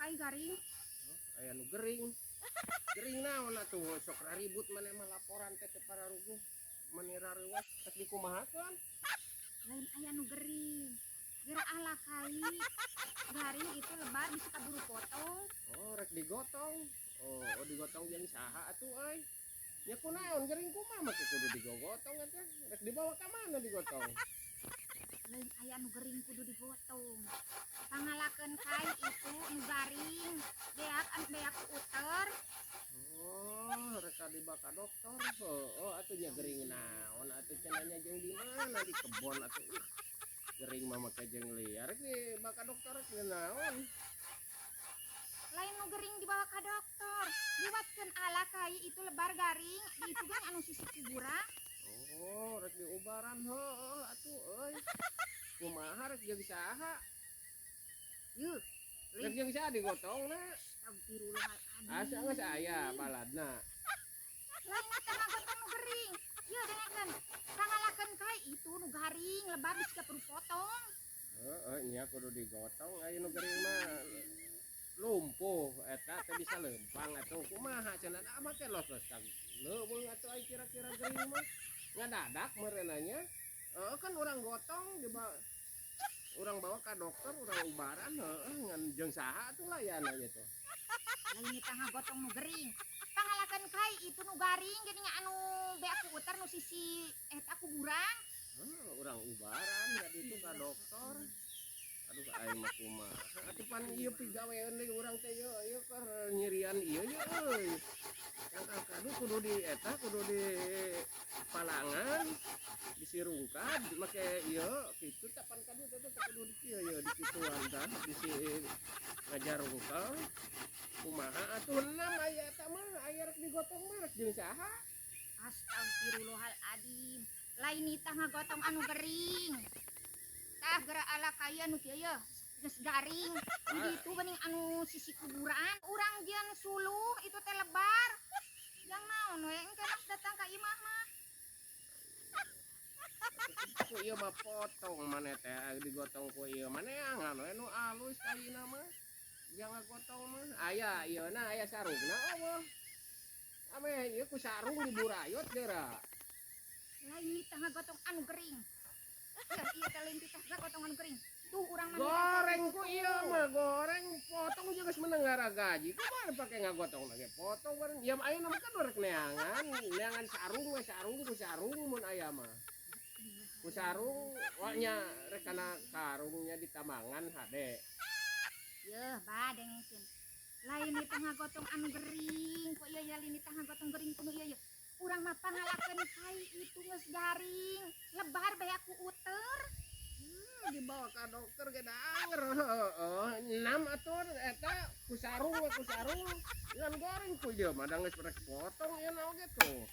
kai garing. Oh, aya nu gering. Gering naon atuh, sok ribut maneh mah, laporan teh teu pararuguh. Mani rareuwas, rek dikumahakeun? Lain aya nu gering. Geura ala kai. Garing itu lebar bisa kaburu potong. Oh, rek digotong. Oh, digotong jeung saha atuh euy? Nya kunaon gering, kumaha make kudu digogotong eta? Rek dibawa ka mana digotong? Lain aya nu gering kudu digotong. Pangalakeun kai itu nu garing. Beak anu beak ku uter. Oh, rek dibawa ka dokter. Oh, atuh nya gering naon atuh cenah nya, jeung di mana, di kebon atuh. Ih, gering mah make jeung liar, rek dibawa ka dokter rek naon? Lain nu gering dibawa ka dokter. Diwatkeun ala kai itu lebar garing. Di itu kan anu sisi kuburan. Oh, rek diubaran, heuh atuh euy. Kumaha, rek jeung saha? Yuh, Rek jeung saha digotongna? Astagfirullahaladzim. Asa geus aya baladna. Lain eta ngagotong nu gering. Ieu dengekeun. Pangalakeun kai itu nu garing lebar bisa perlu potong. Heeh, nya kudu digotong, aya nu gering mah lumpuh eta teh bisa lempang atuh, kumaha cenah ah teh los-los ka leuweung atuh ai kira-kira gering mah ngadadak meureunanya. Heeh, kan urang gotong dibawa, urang bawa ka dokter, urang ubaran, heuh, ngan jeung saha atuh layana ieu teh? Lain eta ngagotong nu gering. Pangalakeun kai itu nu garing geuning anu beak ku uter nu sisi eta kuburan. Heuh, urang ubaran ka ditu ka dokter. Aduh, aing mah kumaha atuh, pan ieu pigawean deui urang teh ieu, ieu keur nyirian ieu ye euy. Kang kadu kudu di eta, kudu di palangan, disirungkad make ieu kitu tah, pan kadu teh teh kudu di kieu ye, di kituan tah, bisi ngajarungkel. Kumaha atuh enam aya eta mah, aya rek digotong mah rek jeung saha? Astagfirullahaladzim. Lain nitah ngagotong anu gering. Tah geura ala kaya nu kieu ye. Geus garing. Di ditu geuning anu sisi kuburan. Urang jieun suluh itu teh lebar. Yang naon we engke mas datang ka imah mah. Ku ieu mah potong maneh teh digotong ku ieu mah, neangan we nu alus kaina mah. Jangan gotong mah aya ieu na, aya sarungna euweuh. Ameh ieu ku sarung diburayot geura. Lain nitah ngagotong anu gering. Ya ieu teh lain titah ngagotong anu gering. Tuh urang mah. Goreng ku ieu mah, goreng potong juga geus menang gaji. Kumaha pake ngagotong lagi potong bareng. Ya ayeuna mah kan rek neangan, neangan sarung we, sarung ku sarung mun aya mah. Ku sarung wa nya rek kana karungnya ditambangan hade. Yeuh, ba dengekeun. Lain nitah ngagotong anu gering, kok ieu ya lain nitah ngagotong gering kudu ieu ye. Urang mah pangalakeun kai itu geus garing, lebar bae ku uter. Dibawa ka dokter ge danger, heeh, enam atuh eta ku sarung we, ku sarung. Ngan goreng ku ieu mah da geus rek potong ieu na oge tuh.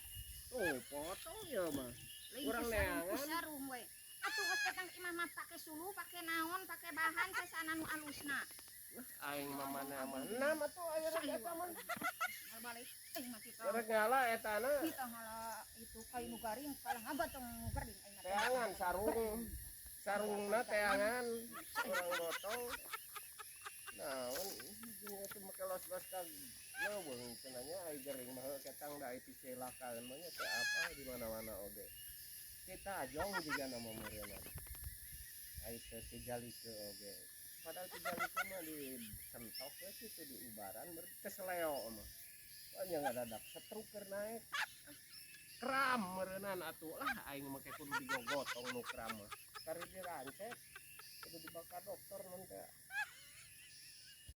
Tuh potong ieu mah. Lain Urang ku sarung, ku neangan. Sarung we. Atuh geus datang imah mah pake suluh, pake naon, pake bahan teh sana nu alusna. Aing mah mana mah enam atuh aya rek eta mah. Ngal balik eh mah kita. Rek ngala etana. Kita ngala itu kai nu garing, kalah ngagotong nu gering aing mah. Teangan sarung. Sarungna teangan urang gotong. Naon jeung atuh make los-los ka leuweung cenah nya, ai gering mah ketang da ai picelakaan mah nya teh apa di mana-mana oge. Kita jong juga nama meureunna. Ai teh tijalikeun oge. Padahal tijalikeun mah di sentok we kitu, di ubaran keseleo mah. Wah nya ngadadak setruk keur naek. Kram meureunan atuh lah, aing make kudu digogotong nu kram mah. Kari dirancet kudu dibawa ka dokter mun teh.